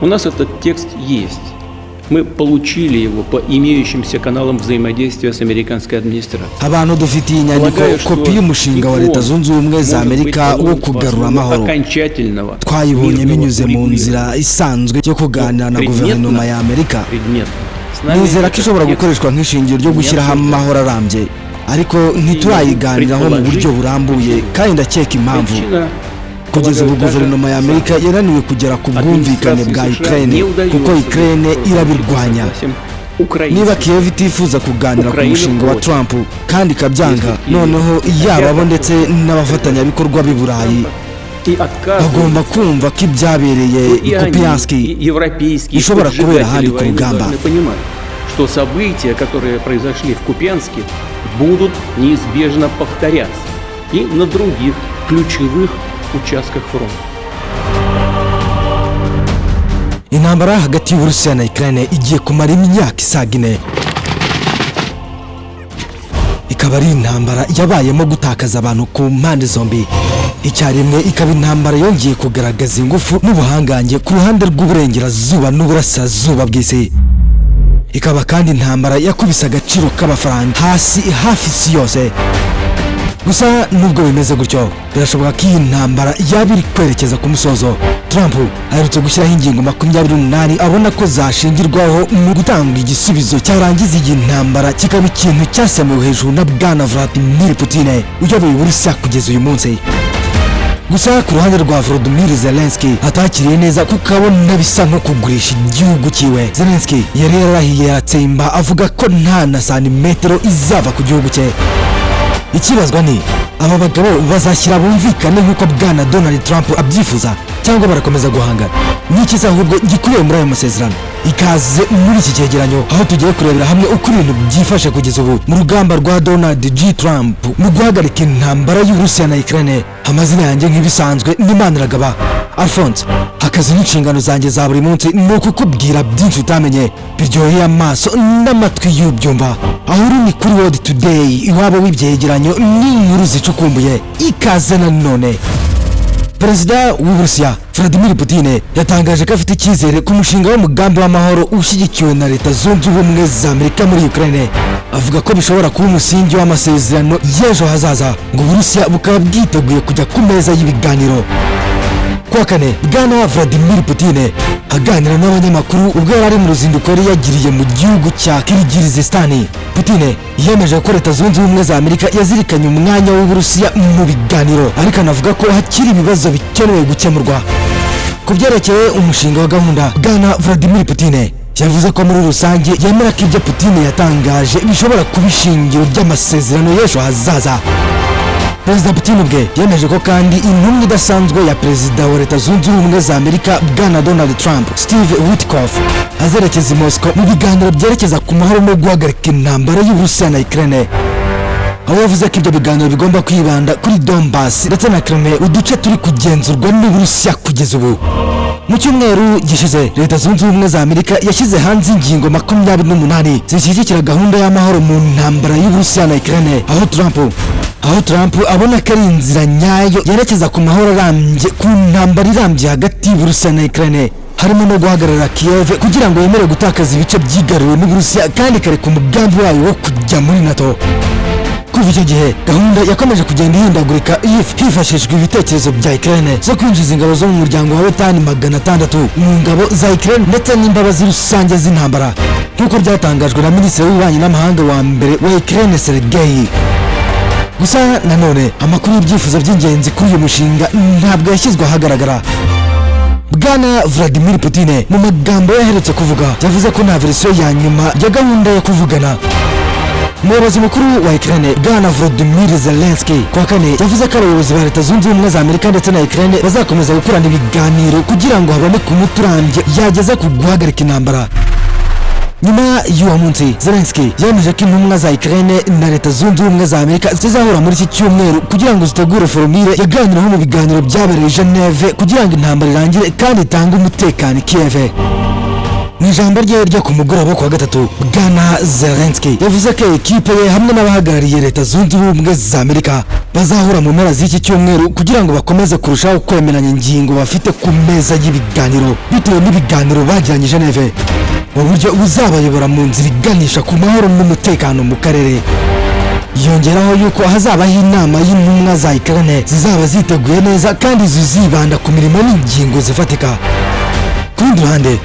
У нас этот текст есть. Мы получили его по имеющимся каналам взаимодействия с американской администрацией. Abantu dufitiye inyandiko Полагаю, что kopi y'umushinga wa и Leta он Zunze Ubumwe za может быть Amerika wo положен в kugarura основу amahoro. Окончательного Twayibonye мирного binyuze mu nzira урегулирования. Isanzwe yo kuganira na Предметно, guverinoma ya Amerika. Предметно. С нами Nizera ko этот ishobora текст gukoreshwa nk'ishingiro ryo gushyiraho amahoro arambye, ariko ntiturayiganiraho mu buryo burambuye, kandi ndakeka impamvu. Причина, Kugeza ubu, полагаю, та же guverinoma ya Amerika yananiwe kugera ku bwumvikane bwa Ukraine kuko Ukraine irabirwanya. Niba Kiev itifuza kuganira ku mushinga wa Trump kandi ikabyanga, noneho yaba bo ndetse n'abafatanyabikorwa b'i Burayi bagomba kumva ko ibyabereye i Kupiansk bishobora kubera ahandi ku rugamba. Что события, которые произошли в Купянске, будут неизбежно повторяться и на других ключевых участках фронта. Intambara hagati y'Uburusiya na Ukraine igiye kumara imyaka isaga 4, ikaba ari intambara yabayemo gutakaza abantu ku mpande zombi icyarimwe, ikaba intambara yongeye kugaragaza ingufu n'ubuhangange ku ruhande rw'uburengerazuba n'uburasirazuba bw'isi, ikaba kandi intambara yakubise agaciro k'amafaranga hasi hafi isi yose. Gusa nubwo bimeze gutyo, birashoboka ko iyi ntambara yaba iri kwerekeza ku musozo. Trump aherutse gushyiraho ingingo 28 abona ko zashingirwaho mu gutanga igisubizo cyarangiza iyi ntambara, kikaba ikintu cyasemuwe hejuru na Bwana Vladimir Putin uyoboye Uburusiya kugeza uyu munsi. Gusa ku ruhande rwa Volodymyr Zelensky, atakiriye neza kuko abona bisa nko kugurisha igihugu cyiwe. Zelensky yari yararahiye yaratsemba, avuga ko nta na santimetero izava ku gihugu cye. Ikibazwa ni: aba bagabo bazashyira bumvikane nk'uko Bwana Donald Trump abyifuza, cyangwa barakomeza guhangana? N'iki se ahubwo gikubiye muri ayo masezerano? Ikaze muri iki cyegeranyo, aho tugiye kurebera hamwe uko ibintu byifashe kugeza ubu mu rugamba rwa Donald J Trump mu guhagarika intambara y'Uburusiya na Ukraine. Amazina yanjye nk'ibisanzwe ni Maniragaba Alphonse. Akazi n'inshingano zanjye za buri munsi ni ukukubwira byinshi utamenye, biryoheye amaso n'amatwi y'ubyumva. Aho uri ni kuri World Today, iwabo w'ibyegeranyo n'inkuru zicukumbuye. Ikaze nanone. Perezida w'Uburusiya Vladimir Putin yatangaje ko afite icyizere ku mushinga w'umugambi w'amahoro ushyigikiwe na Leta Zunze Ubumwe za Amerika muri Ukraine, avuga ko bishobora kuba umusingi w'amasezerano y'ejo hazaza, ngo Uburusiya bukaba bwiteguye kujya ku meza y'ibiganiro. Kuwa kane, Bwana Vladimir Putin aganira n'abanyamakuru ubwo yari ari mu ruzinduko yari yagiriye mu gihugu cya Kirigizisitani, Putin yemeje ko Leta Zunze Ubumwe za Amerika yazirikanye umwanya w'Uburusiya mu biganiro, ariko anavuga ko hakiri ibibazo bikenewe gukemurwa. Ku byerekeye umushinga wa gahunda, Bwana Vladimir Putin yavuze ko muri rusange yemera ko ibyo Putin yatangaje bishobora kuba ishingiro ry'amasezerano y'ejo hazaza. Perezida Putin ubwe yemeje ko kandi intumwa idasanzwe ya perezida wa Leta Zunze Ubumwe za Amerika Bwana Donald Trump, Steve Witkoff, azerekeza i Moscow mu biganiro byerekeza ku mahoro no guhagarika intambara y'Uburusiya na Ukraine, aho yavuze ko ibyo biganiro bigomba kwibanda kuri Donbass ndetse na Crimea, uduce turi kugenzurwa n'Uburusiya kugeza ubu. Mu cyumweru gishize, Leta Zunze Ubumwe za Amerika yashyize hanze ingingo 28 zishyigikira gahunda y'amahoro mu ntambara y'Uburusiya na Ukraine, aho Trump abona ko ari inzira nyayo yerekeza ku mahoro arambye ku ntambara irambye hagati y'Uburusiya na Ukraine, harimo no guhagarara Kiev kugira ngo yemere gutakaza ibice byigaruriwe n'Uburusiya kandi ikareka umugambi wayo wo kujya muri NATO. Kuva icyo gihe, gahunda yakomeje kugenda ihindagurika hifashishijwe ibitekerezo bya Ukraine zo kwinjiza ingabo zo mu muryango wa OTAN 600 mu ngabo za Ukraine, ndetse n'imbabazi rusange z'intambara, nk'uko byatangajwe na minisitiri w'ububanyi n'amahanga wa mbere wa Ukraine, Sergei. Gusa nanone, amakuru y'ibyifuzo by'ingenzi kuri uyu mushinga ntabwo yashyizwe ahagaragara. Bwana Vladimir Putin mu magambo yaherutse kuvuga yavuze ko nta verisiyo ya nyuma ya gahunda yo kuvugana. Umuyobozi mukuru wa Ukraine Bwana Volodymyr Zelensky kuwa kane yavuze ko abayobozi ba Leta Zunze Ubumwe za Amerika ndetse na Ukraine bazakomeza gukorana ibiganiro kugira ngo haboneke umuti urambye yageza ku guhagarika intambara. Nyuma y'uwo munsi, Zelensky yemeje ko intumwa za Ukraine na Leta Zunze Ubumwe za Amerika zizahura muri iki cyumweru kugira ngo zitegure formule yaganiraho mu biganiro byabereye i Geneve kugira ngo intambara irangire kandi itange umutekano i Kiev. Mu ijambo rye ryo ku mugoroba wo kuwa gatatu, Bwana Zelensky yavuze ko ekipe ye hamwe n'abahagarariye Leta Zunze Ubumwe za Amerika bazahura mu mpera z'iki cyumweru kugira ngo bakomeze kurushaho kwemeranya ingingo bafite ku meza y'ibiganiro, bitewe n'ibiganiro bagiranye i Geneve, mu buryo buzabayobora mu nzira iganisha ku mahoro n'umutekano mu karere. Yongeraho yuko hazabaho inama y'intumwa za Ukraine zizaba ziteguye neza kandi zizibanda ku mirimo n'ingingo zifatika. Ku rundi ruhande,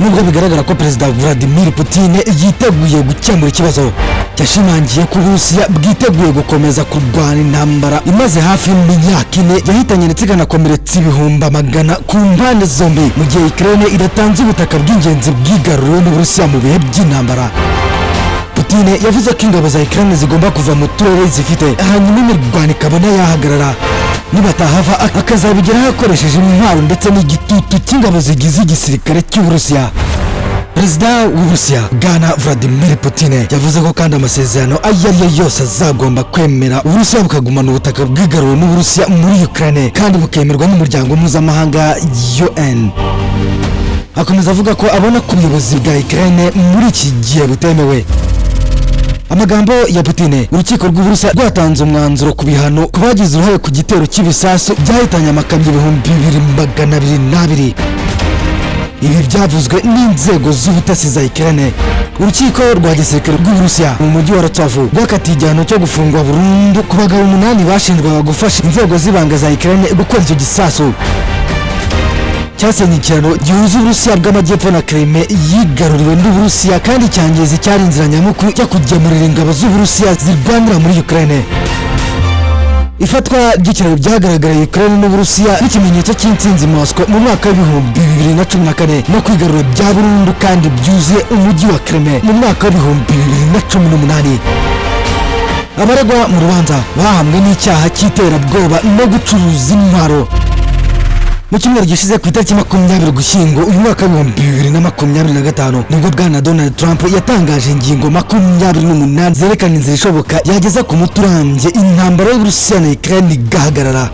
nubwo bigaragara ko Perezida Vladimir Putin yiteguye gukemura ikibazo, yashimangiye ko Uburusiya bwiteguye gukomeza kurwana intambara imaze hafi y'imyaka 4, yahitanye ndetse ikanakomeretsa ibihumbi amagana ku mpande zombi, mu gihe Ukraine idatanze ubutaka bw'ingenzi bwigaruriwe n'Uburusiya mu bihe by'intambara. Putin yavuze ko ingabo za Ukraine zigomba kuva mu turere zifite, hanyuma imirwano ikabona yahagarara. Nibatahava, akazabigeraho akoresheje intwaro ndetse n'igitutu cy'ingabo zigize igisirikare cy'Uburusiya. Perezida w'Uburusiya, Bwana Vladimir Putin, yavuze ko kandi amasezerano ayo ari yo yose azagomba kwemera Uburusiya bukagumana ubutaka bwigaruwe n'Uburusiya muri Ukraine, kandi bukemerwa n'umuryango mpuzamahanga UN. Akomeza avuga ko abona ko ubuyobozi bwa Ukraine muri iki gihe butemewe. Amagambo ya Putin: urukiko rw'Uburusiya rwatanze umwanzuro ku bihano ku bagize uruhare ku gitero cy'ibisasu byahitanye amakamyo 2202. Ibi byavuzwe n'inzego z'ubutasi za Ukraine. Urukiko rwa gisirikare rw'Uburusiya mu mujyi wa Rostov rwakatiye igihano cyo gufungwa burundu ku bagabo umunani bashinjwaga gufasha inzego z'ibanga za Ukraine gukora icyo gisasu cyasenye ikiraro gihuza Uburusiya bw'amajyepfo na Crimea yigaruriwe n'Uburusiya, kandi cyangiza icyari inzira nyamukuru yo kugemurira ingabo z'Uburusiya zirwanira muri Ukraine. Ifatwa ry'ikiraro byagaragariye Ukraine n'Uburusiya nk'ikimenyetso cy'intsinzi Moscow mu mwaka wa 2014, no kwigarura bya burundu kandi byuzuye umujyi wa Crimea mu mwaka wa 2018. Abaregwa mu rubanza bahamwe n'icyaha cy'iterabwoba no gucuruza intwaro. Mu cyumweru gishize, ku itariki 20 Ugushyingo uyu mwaka wa 2025, nibwo Bwana Donald Trump yatangaje ingingo 28 zerekana inzira ishoboka yageza ku muti urambye, intambara y'Uburusiya na Ukraine igahagarara.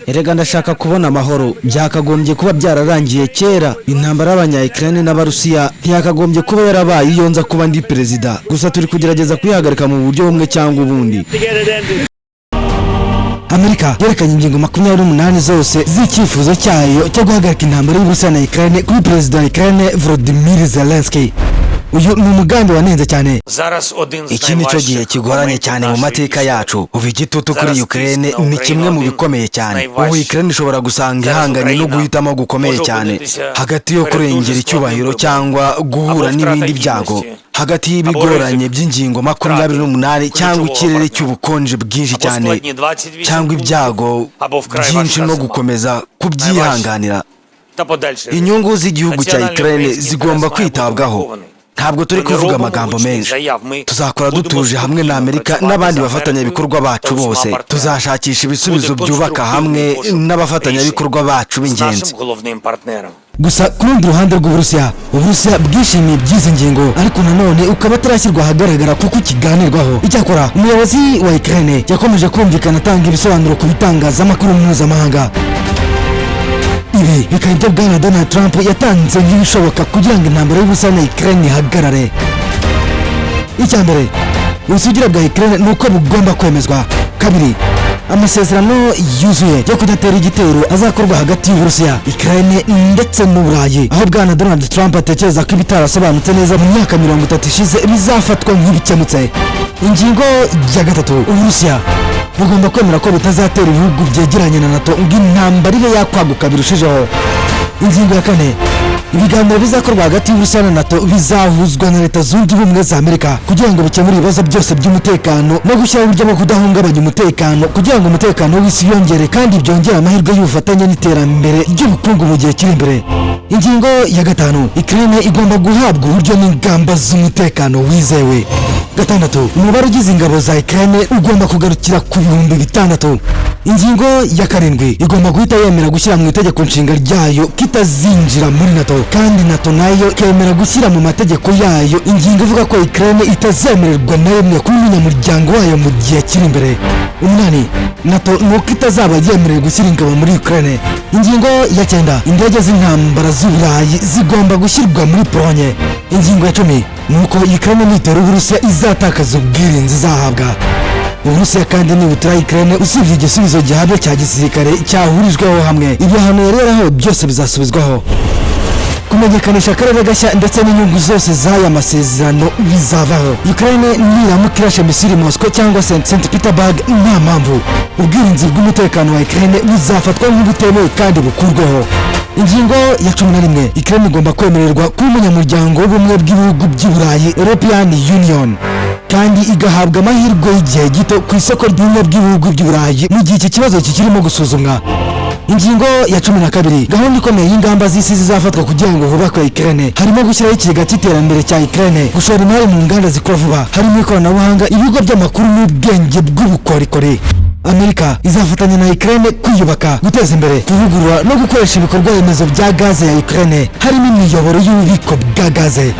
Erega ndashaka kubona amahoro. Byakagombye kuba byararangiye kera. Intambara y'abanya Ukraine n'Abarusiya ntiyakagombye kuba yarabaye iyo nza kuba ndi perezida. Gusa turi kugerageza kuyihagarika mu buryo bumwe cyangwa ubundi. Amerika yerekanye ingingo 28 zose z'icyifuzo cyayo cyo guhagarika intambara y'Uburusiya na Ukraine kuri perezida wa Ukraine, Volodymyr Zelensky. Uyu ni umugambi wanenze cyane. Iki ni cyo gihe kigoranye cyane mu mateka yacu. Ubu igitutu kuri Ukraine ni kimwe mu bikomeye cyane. Ubu Ukraine ishobora gusanga ihanganye no guhitamo gukomeye cyane hagati yo kurengera icyubahiro cyangwa guhura n'ibindi byago, hagati y'ibigoranye by'ingingo 28 cyangwa ikirere cy'ubukonje bwinshi cyane, cyangwa ibyago byinshi no gukomeza kubyihanganira. Inyungu z'igihugu cya Ukraine zigomba kwitabwaho. Ntabwo turi kuvuga amagambo menshi. Tuzakora dutuje hamwe na Amerika n'abandi bafatanyabikorwa bacu bose. Tuzashakisha ibisubizo byubaka hamwe n'abafatanyabikorwa bacu b'ingenzi. Gusa ku rundi ruhande rw'Uburusiya, Uburusiya bwishimiye iby'izi ngingo, ariko nanone ukaba atarashyirwa ahagaragara kuko ikiganirwaho. Icyakora umuyobozi wa Ukraine yakomeje kumvikana atanga ibisobanuro ku bitangazamakuru mpuzamahanga. Ibi bikaba ibyo Bwana Donald Trump yatanze nk'ibishoboka kugira ngo intambara y'Uburusiya na Ukraine ihagarare. Icya mbere, ubusugire bwa Ukraine ni uko bugomba kwemezwa. Kabiri, amasezerano yuzuye yo kudatera igitero azakorwa hagati y'Uburusiya, Ukraine ndetse n'Uburayi, aho Bwana Donald Trump atekereza ko ibitarasobanutse neza mu myaka 30 ishize bizafatwa nk'ibikemutse. Ingingo ya gatatu, Uburusiya bugomba kwemera ko butazatera ibihugu byegeranye na NATO ngo intambara ibe yakwaguka birushijeho. Ingingo ya kane, ibiganiro bizakorwa hagati y'Uburusiya na NATO bizahuzwa na Leta Zunze Ubumwe za Amerika kugira ngo bikemure ibibazo byose by'umutekano no gushyiraho uburyo bwo kudahungabanya umutekano, kugira ngo umutekano w'isi wiyongere kandi byongere amahirwe y'ubufatanye n'iterambere ry'ubukungu mu gihe kiri imbere. Ingingo ya gatanu, Ukraine igomba guhabwa uburyo n'ingamba z'umutekano wizewe. Gatandatu, umubare ugize ingabo za Ukraine ugomba kugarukira ku 6000. Ingingo ya karindwi, igomba guhita yemera gushyira mu itegeko nshinga ryayo kitazinjira muri NATO, kandi NATO nayo ikemera gushyira mu mategeko yayo ingingo ivuga ko Ukraine itazemererwa na rimwe kuba umunyamuryango wayo mu gihe kiri imbere. Umunani, NATO ni uko itazaba yemerewe gushyira ingabo muri Ukraine. Ingingo ya 9: indege z'intambara z'Uburayi zigomba gushyirwa muri Polonye. Ingingo ya 10 ni uko Ukraine nitera Uburusiya izatakaza ubwirinzi izahabwa. Uburusiya kandi nibutera Ukraine, usibye igisubizo gihamye cya gisirikare cyahurijweho hamwe, ibihano yareraho byose bizasubizwaho. Kumenyekanisha akarere gashya ndetse n'inyungu zose z'aya masezerano bizavaho. Ukraine niramuka irashe missile Moscow cyangwa St Petersburg nta mpamvu, ubwirinzi bw'umutekano wa Ukraine buzafatwa nk'ubutemewe kandi bukurweho. Ingingo ya 11: Ukraine igomba kwemererwa kuba umunyamuryango w'Ubumwe bw'Ibihugu by'i Burayi, European Union, kandi igahabwa amahirwe y'igihe gito ku isoko ry'Ubumwe bw'Ibihugu by'i Burayi mu gihe iki kibazo kikirimo gusuzumwa. Ingingo ya 12: gahunda ikomeye y'ingamba z'isi zizafatwa kugira ngo hubakwe Ukraine harimo gushyiraho ikigega cy'iterambere cya Ukraine, gushora imari mu nganda zikora vuba harimo ikoranabuhanga, ibigo by'amakuru n'ubwenge bw'ubukorikori. Amerika izafatanya na Ukraine kwiyubaka, guteza imbere, kuvugurura no gukoresha ibikorwa remezo bya gaze ya Ukraine, harimo imiyoboro y'ububiko bwa gaze,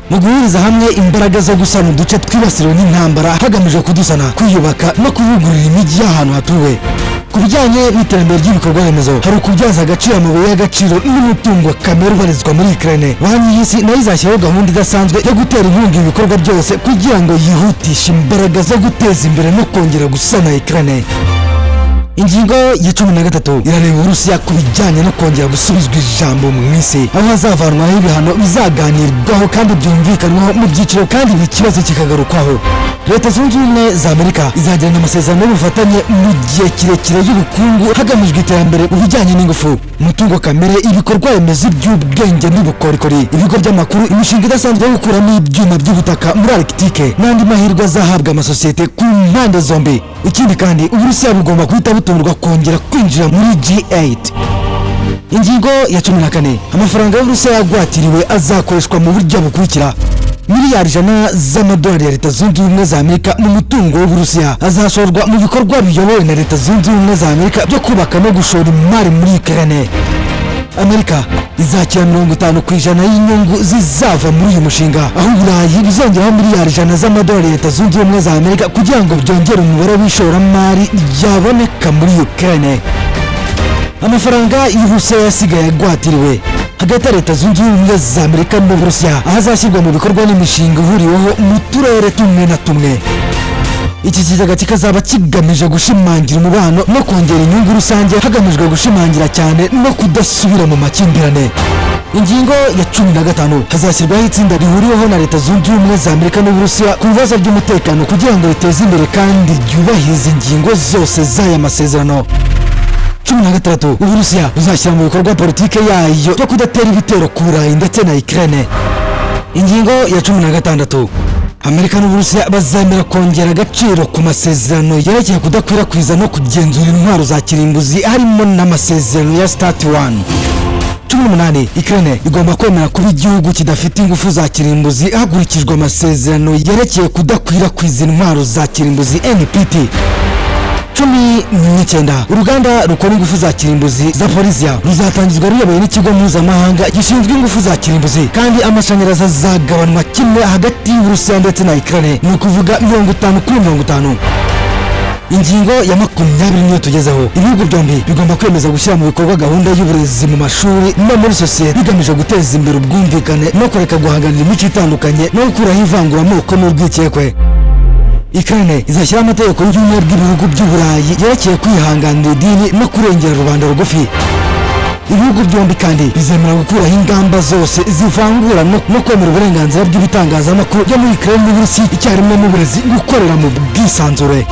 mu guhuriza hamwe imbaraga zo gusana uduce twibasiriwe n'intambara hagamijwe kudusana, kwiyubaka no kuvugurura imijyi y'ahantu hatuwe. Ku bijyanye n'iterambere ry'ibikorwa remezo, hari ukubyaza agaciro amabuye y'agaciro n'umutungo kamere ubarizwa muri Ukraine. Banki y'Isi nayo izashyiraho gahunda idasanzwe yo gutera inkunga ibikorwa byose kugira ngo yihutishe imbaraga zo guteza imbere no kongera gusana Ukraine. Ingingo ya 13 irareba Uburusiya ku bijyanye no kongera gusubizwa ijambo mu isi, aho hazavanwaho ibihano bizaganirwaho kandi byumvikanwaho mu byiciro, kandi buri kibazo kikagarukwaho. Leta Zunze Ubumwe za Amerika izagirana amasezerano y'ubufatanye mu gihe kirekire y'ubukungu hagamijwe iterambere mu bijyanye n'ingufu, umutungo kamere, ibikorwa remezo by'ubwenge n'ubukorikori, ibigo by'amakuru, imishinga idasanzwe yo gukuramo ibyuma by'ubutaka muri Arctique n'andi mahirwe azahabwa amasosiyete ku mpande zombi. Ikindi kandi, Uburusiya bugomba guhita butumirwa kongera kwinjira muri G8. Ingingo ya 14: amafaranga y'Uburusiya yagwatiriwe azakoreshwa mu buryo bukurikira: miliyari 100 z'amadolari ya Leta Zunze Ubumwe za Amerika mu mutungo w'Uburusiya azashorwa mu bikorwa biyobowe na Leta Zunze Ubumwe za Amerika byo kubaka no gushora imari muri Ukraine. Amerika izakira 50% y'inyungu zizava muri uyu mushinga, aho Uburayi buzongeraho miliyari 100 z'amadolari ya Leta Zunze Ubumwe za Amerika kugira ngo byongere umubare w'ishoramari ryaboneka muri Ukraine. Amafaranga y'Uburusiya yasigaye agwatiriwe hagati ya Leta Zunze Ubumwe za Amerika n'Uburusiya aho azashyirwa mu bikorwa n'imishinga ihuriweho mu turere tumwe na tumwe. Iki kigega kikazaba kigamije gushimangira umubano no kongera inyungu rusange hagamijwe gushimangira cyane no kudasubira mu makimbirane. Ingingo ya 15: hazashyirwaho itsinda rihuriweho na Leta Zunze Ubumwe za Amerika n'Uburusiya ku bibazo by'umutekano kugira ngo riteze imbere kandi ryubahirize ingingo zose z'aya masezerano. 16: Uburusiya buzashyira mu bikorwa politike yayo yo kudatera ibitero ku Burayi ndetse na Ukraine. Ingingo ya 16: Amerika n'Uburusiya bazemera kongera agaciro ku masezerano yerekeye kudakwirakwiza no kugenzura intwaro za kirimbuzi, harimo n'amasezerano ya START 1. 18: Ukraine igomba kwemera kuba igihugu kidafite ingufu za kirimbuzi hakurikijwe amasezerano yerekeye kudakwirakwiza intwaro za kirimbuzi, NPT. 19: uruganda rukora ingufu za kirimbuzi za Zaporizhzhia ruzatangizwa ruyobowe n'ikigo mpuzamahanga gishinzwe ingufu za kirimbuzi, kandi amashanyarazi azagabanwa kimwe hagati y'Uburusiya ndetse na Ukraine, ni ukuvuga 50 kuri 50. Ingingo ya 20 niyo tugezeho. Ibihugu byombi bigomba kwemeza gushyira mu bikorwa gahunda y'uburezi mu mashuri no muri sosiyete bigamije guteza imbere ubwumvikane no kureka guhanganira imico itandukanye no gukuraho ivanguramoko n'urwikekwe. Ukraine izashyiraho amategeko y'Ubumwe bw'Ibihugu by'Uburayi yerekeye kwihanganira idini no kurengera rubanda rugufi. Ibihugu byombi kandi bizemera gukuraho ingamba zose zivangura no kwemera uburenganzira bw'ibitangazamakuru byo muri Ukraine n'Uburusiya icyarimwe n'uburezi gukorera mu bwisanzure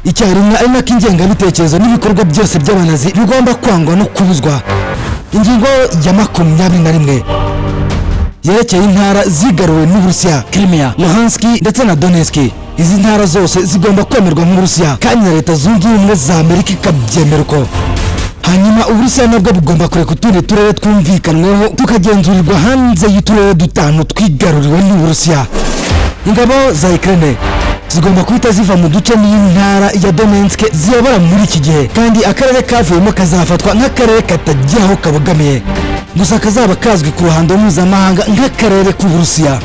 icyarimwe, ari nako ingengabitekerezo n'ibikorwa byose by'abanazi bigomba kwangwa no kubuzwa. Ingingo ya 21 yerekeye intara zigaruwe n'Uburusiya, Crimea, Luhansk ndetse na Donetsk. Izi ntara zose zigomba kwemerwa nk'Uburusiya kandi na Leta Zunze Ubumwe za Amerika ikabyemera uko. Hanyuma Uburusiya nabwo bugomba kureka utundi turere twumvikanweho tukagenzurirwa hanze y'uturere dutanu twigaruriwe n'Uburusiya. Ingabo za Ukraine zigomba guhita ziva mu duce n'intara ya Donetsk ziyobora muri iki gihe, kandi akarere kavuyemo kazafatwa nk'akarere katagira aho kabogamiye, gusa kazaba kazwi ku ruhando mpuzamahanga nk'akarere k'Uburusiya.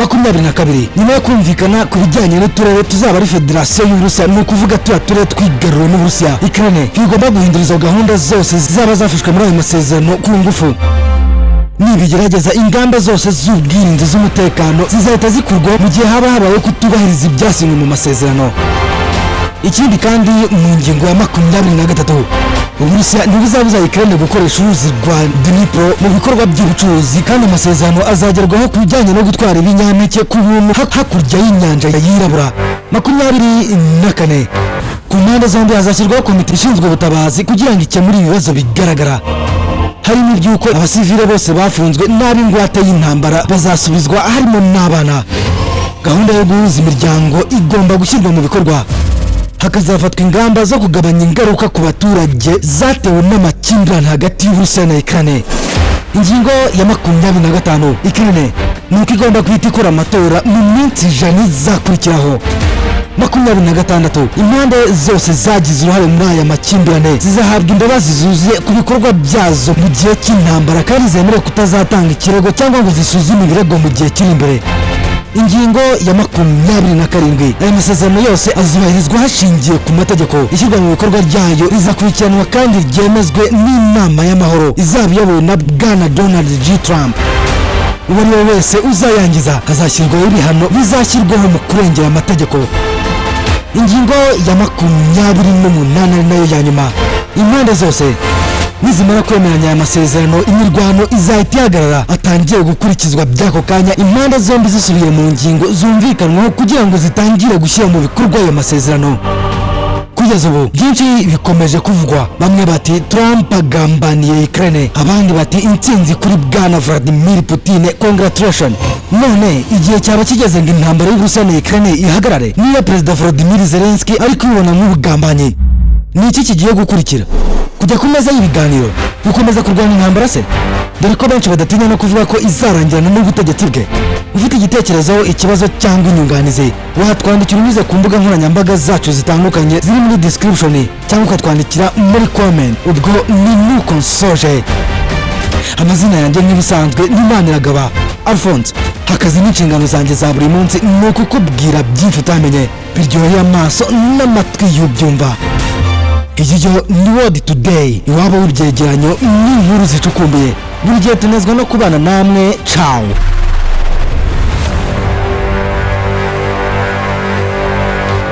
22, nyuma yo kumvikana ku bijyanye n'uturere tuzaba ari Federasiyo y'Uburusiya, ni ukuvuga turiya turere twigaruriwe n'Uburusiya, Ukraine ntigomba guhindura izo gahunda zose zaba zafashwe muri ayo masezerano ku ngufu. Nibigerageza, ingamba zose z'ubwirinzi z'umutekano zizahita zikurwaho mu gihe haba habayeho kutubahiriza ibyasinywe mu masezerano. Ikindi kandi, mu ngingo ya 23, Uburusiya ntibuzabuza Ukraine gukoresha uruzi rwa Dnipro mu bikorwa by'ubucuruzi, kandi amasezerano azagerwaho ku bijyanye no gutwara ibinyampeke ku buntu hakurya y'Inyanja Yirabura. 24, ku mpande zombi hazashyirwaho komite ishinzwe ubutabazi kugira ngo ikemure ibibazo bigaragara, harimo iby'uko abasivile bose bafunzwe n'ab'ingwate y'intambara bazasubizwa, harimo n'abana. Gahunda yo guhuza imiryango igomba gushyirwa mu bikorwa, hakazafatwa ingamba zo kugabanya ingaruka ku baturage zatewe n'amakimbirane hagati y'Uburusiya na Ukraine. Ingingo ya 25, Ukraine ni uko igomba guhita ikora amatora mu minsi 100 izakurikiraho. 26, impande zose zagize uruhare muri aya makimbirane zizahabwa imbabazi zuzuye ku bikorwa byazo mu gihe cy'intambara, kandi zemerewe kutazatanga ikirego cyangwa ngo zisuzume ibirego mu gihe kiri imbere. Ingingo ya 27, aya masezerano yose azubahirizwa hashingiwe ku mategeko. Ishyirwa mu bikorwa ryayo rizakurikiranwa kandi ryemezwe n'inama y'amahoro izaba iyobowe na Bwana Donald J Trump. Uwo ari we wese uzayangiza hazashyirwaho ibihano bizashyirwaho mu kurengera amategeko. Ingingo ya 28, ari nayo ya nyuma, impande zose nizimara kwemeranya aya masezerano, imirwano izahita ihagarara, atangiye gukurikizwa by'ako kanya, impande zombi zisubiye mu ngingo zumvikanwaho kugira ngo zitangire gushyira mu bikorwa ayo masezerano. Kugeza ubu byinshi bikomeje kuvugwa. Bamwe bati Trump agambaniye Ukraine, abandi bati intsinzi kuri Bwana Vladimir Putin, congratulation. None igihe cyaba kigeze ngo intambara y'Uburusiya na Ukraine ihagarare? Niba Perezida Volodymyr Zelensky ari kubibona nk'ubugambanyi, ni iki kigiye gukurikira? Kujya ku meza y'ibiganiro? Gukomeza kurwana intambara se, dore ko benshi badatinya no kuvuga ko izarangirana n'ubutegetsi bwe? Ufite igitekerezo, ikibazo cyangwa inyunganizi, watwandikira unyuze ku mbuga nkoranyambaga zacu zitandukanye ziri muri description, cyangwa ukatwandikira muri comment. Ubwo ni nuko nsoje. Amazina yanjye nk'ibisanzwe ni Maniragaba Alphonse. Akazi n'inshingano zanjye za buri munsi ni ukukubwira byinshi utamenye, biryoheye amaso n'amatwi y'ubyumva. Iyi yo ni World Today, iwabo w'ibyegeranyo n'inkuru zicukumbuye. Buri gihe tunezwa no kubana namwe. Cawu.